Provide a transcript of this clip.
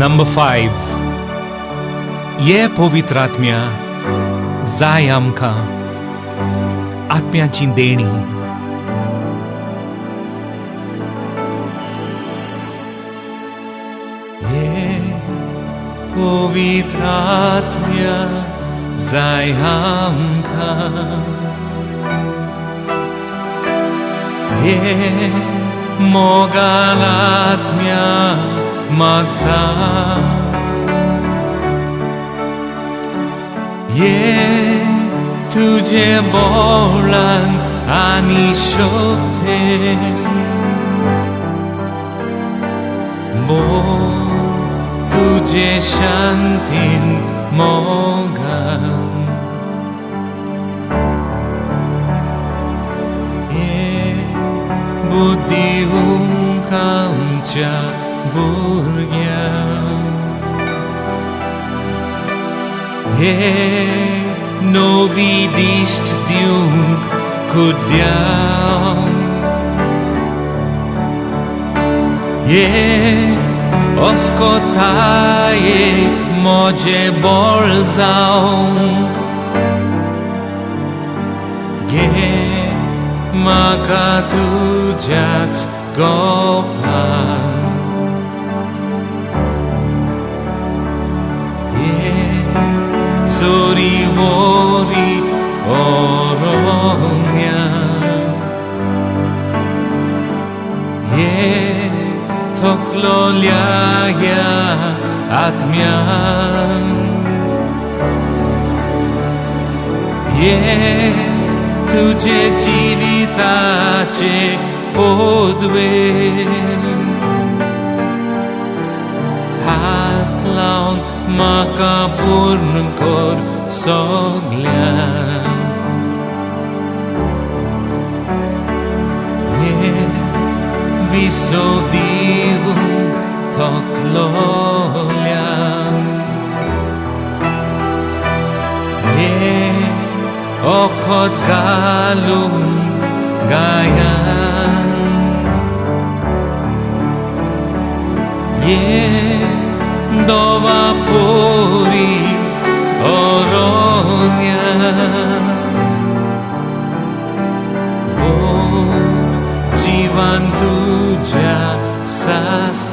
Number 5. ये पवित्र आत्म्या जाय आमकां आत्म्याची देणी. ये पवित्र आत्म्या जाय आमकां, ये मोगाल आत्म्या मागता, ये तुझे बोलान आनी शक्तेन बोल तुझे शांतीन मोगान. ये बुद्धी आमच्या भुरग्यांक, हे नवी दिश्ट दिवंक कुड्यांक, हे अस्कोतायेक म्हजें बळ जावंक, घे म्हाका तुज्याच गोपान. ये जोरी वोरी ओरोन्यांत, ये थकलोल्या ह्या आत्म्यांत, ये तुझे जिविताचे पदवेन हात लावन म्हाका पूर्ण कर सगल्यांत. ये विसव दिवन थकलोल्यांक, ये ओखद घालूंक गायांत, ये दोवा पोरी ओरोन्यांत, बोल जिवान तुज्या सासणाक.